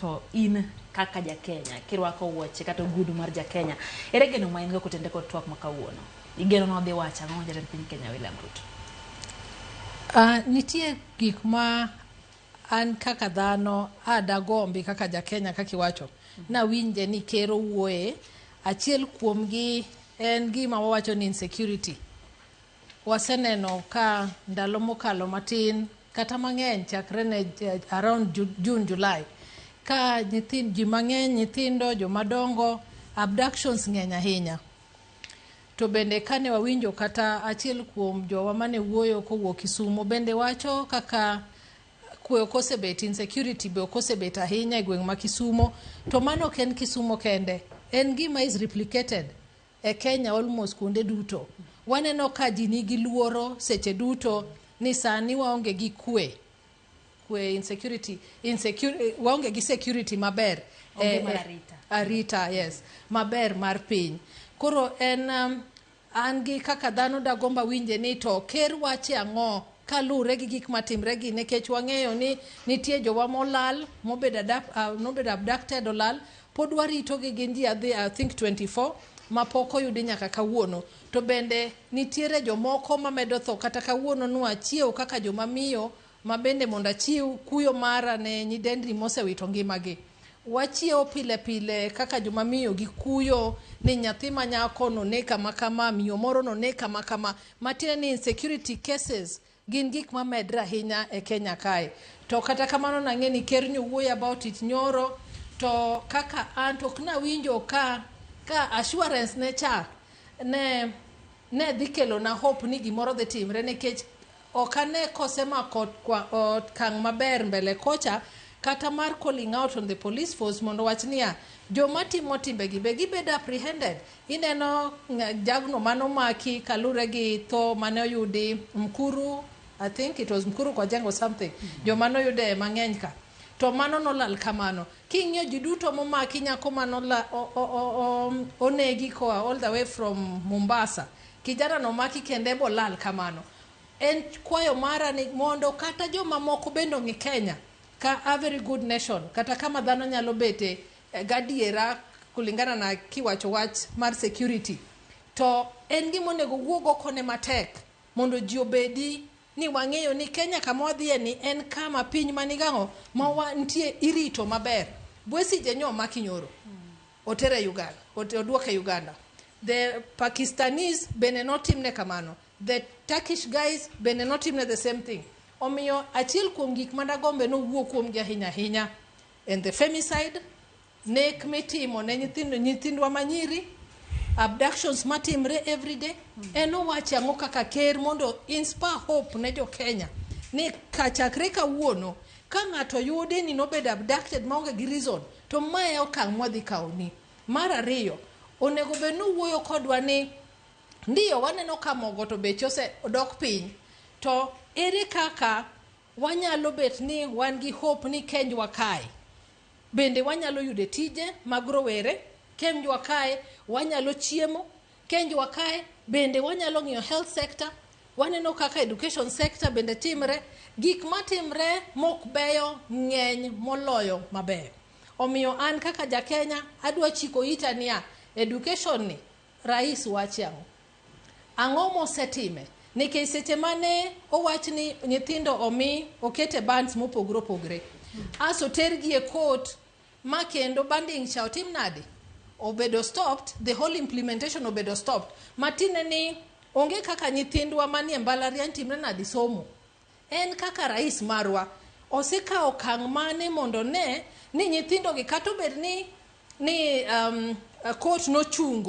To in kaka ja Kenya, kirwako wuoche kata ogudu mar ja Kenya, ere geno ma in go kotenore kod twak ma kawuono? Igeno ni odhi wacho ang'o jatend piny Kenya William Ruto? Nitie gik ma an kaka dhano adagombi kaka ja Kenya kaka iwacho nawinje ni ker owuoye. Achiel kuomgi en gima wawacho ni insecurity. Waseneno ka ndalo mokalo matin kata mang'eny, chakre ne around June, July, ka nyithind ji mang'eny, nyithindo, jomadongo, abductions ng'eny ahinya. To bende kane wawinjo kata achiel kuom jowa mane wuoyo kowuok Kisumo bende wacho kaka kwe ok osebet, insecurity be ok osebet ahinya e gweng' ma Kisumo. To mano ok en Kisumo kende, en gima is replicated e Kenya almost kuonde duto. Waneno ka ji nigi luoro seche duto ni sani waonge gi kwe, kwe, insecurity, waonge gi security maber. Onge mar arita. Arita, yes, maber mar piny. Koro en an gi kaka dhano dagomba winje ni to ker wache ang'o kaluwre gi gik matimre gi, nikech wang'eyo ni nitie jowa molal mobedo nobedo abducted, olal, pod warito gi. Gin ji adhi, I think, 24 mapok oyudi nyaka kawuono. To bende nitiere jomoko mamedo tho kata kawuono. Nwachiew kaka joma miyo ma bende mondo achiw kuyo mara ne nyidendni mosewito ngimagi. Wachiewo pile pile kaka joma miyo gi kuyo ni nyathi ma nyako noneg kama kama, miyo moro noneg kama kama. Matiende ni insecurity cases gin gik mamedre ahinya e Kenya kae. To kata kamano nang'e ni ker nyowuoyo about it nyoro, to kaka an to ok nawinjo ka assurance ne cha ne dhi kelona hope ni gimoro dhi timre, nikech ok ane kosemako okang' maber mbele kocha kata mar calling out on the police force mondo wach niya joma timo timbegi be gibedo apprehended. Ineno jagno manomaki kalure gi tho mane oyudi Mkuru, I think it was Mkuru kwa Jengo something, joma noyude mang'eny ka, to mano nolal kamano. King'iyo ji duto momaki, nyako manola onegi koa all the way from Mombasa, kijana nomaki kende bolal kamano. En kwayo mara ni mondo kata joma moko bende ong'e Kenya ka a very good nation, kata kama dhano nyalo bete gadiera kulingana na kiwacho wach mar security. To en gima onego wuog oko ne matek mondo ji obedi ni wang'eyo ni Kenya kama wadhiye ni en kama piny manigang'o ma wantie irito maber. Besigye nyo omaki nyoro, otere Uganda, oduoke Uganda. The Pakistanis bende notimne kamano, the Turkish guys bende notimne the same thing. Omiyo achiel kuom gik madagombe nowuo kuomgi ahinya ahinya en the femicide, nek mitimo ne nyithindo, nyithindwa manyiri, abductions matimre everyday. En owacho ang'o kaka ker mondo inspire hope ne jo Kenya ni kachakre kawuono ka ng'ato yudi ni nobedo abducted maonge gi reason, to mae okang' mwadhi kawoni. Mar ariyo, onego bed ni owuoyo kodwa ni ndiyo waneno ka mogo to beche osedok piny, to ere kaka wanyalo bet ni wan gi hope ni kenjwa kae bende wanyalo yude tije mag rowere, kenjwa kae wanyalo chiemo, kenjwa kae bende wanyalo ng'iyo health sector, waneno kaka education sector bende timre. Gik matimre mok beyo ng'eny moloyo mabeyo. Omiyo an kaka ja Kenya adwa chiko ita niya, education ni rais wache ang'o, ang'o mosetime? Nikech seche mane owach ni nyithindo omi okete bands mopogore opogore aso tergi e court ma kendo banding cha otim nade, obedo stopped, the whole implementation obedo stopped. Matine ni onge kaka nyithindwa manie mbalariany timre nade somo. En kaka rais marwa osekawo okang' mane mondo ne ni nyithindogi kata obed ni court nochungo